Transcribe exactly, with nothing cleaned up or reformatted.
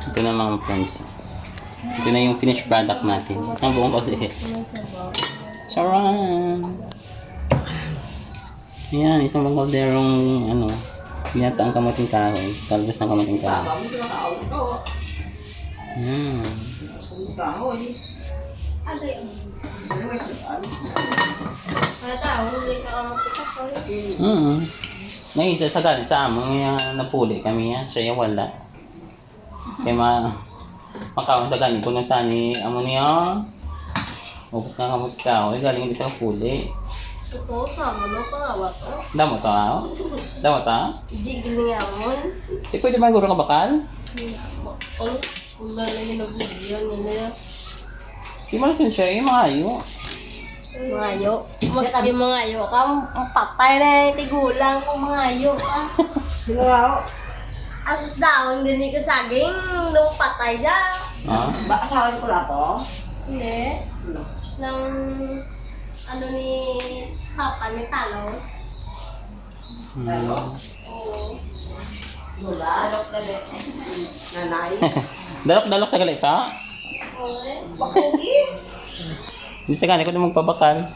Ito na, mga friends. Ito na yung finished product natin. Isang buong kaldero. Charan! Ayan, isang buong kalderong, ano, binata ang kamuting kahoy. Talbos ng kamuting kahoy. Ayan. Mm. Naisa sa gani sa amon nga napuli kami yan. Siya yung wala. Kaya ma makaon sa gani ko ng tani amo niya. Ubus nga kamot ka. Oy, galing hindi sa puli. Ito, sama mo, pangawa to. Damo to, ah? Damo to? Hindi, gilingamon. Eh, pwede ba guro ka bakal? Ang, ang lalagyan ng video nila. Di man siya, eh, mangayo. Mangayo. Maski mangayo ka, ang patay na yung tigulang kung mangayo ka. Sino nga ako? Asus daon, gani ka saging, nung patay siya. Ah? Ba, asawa ko na to? Hindi. Ano? Nang, ano ni Papa, ni Talo? Hmm. Oo. Lola? Dalok-dalok. Nanay? Dalok-dalok sa galita? Oo, eh. Bakugi? Hindi sa gani ko na magpabakal.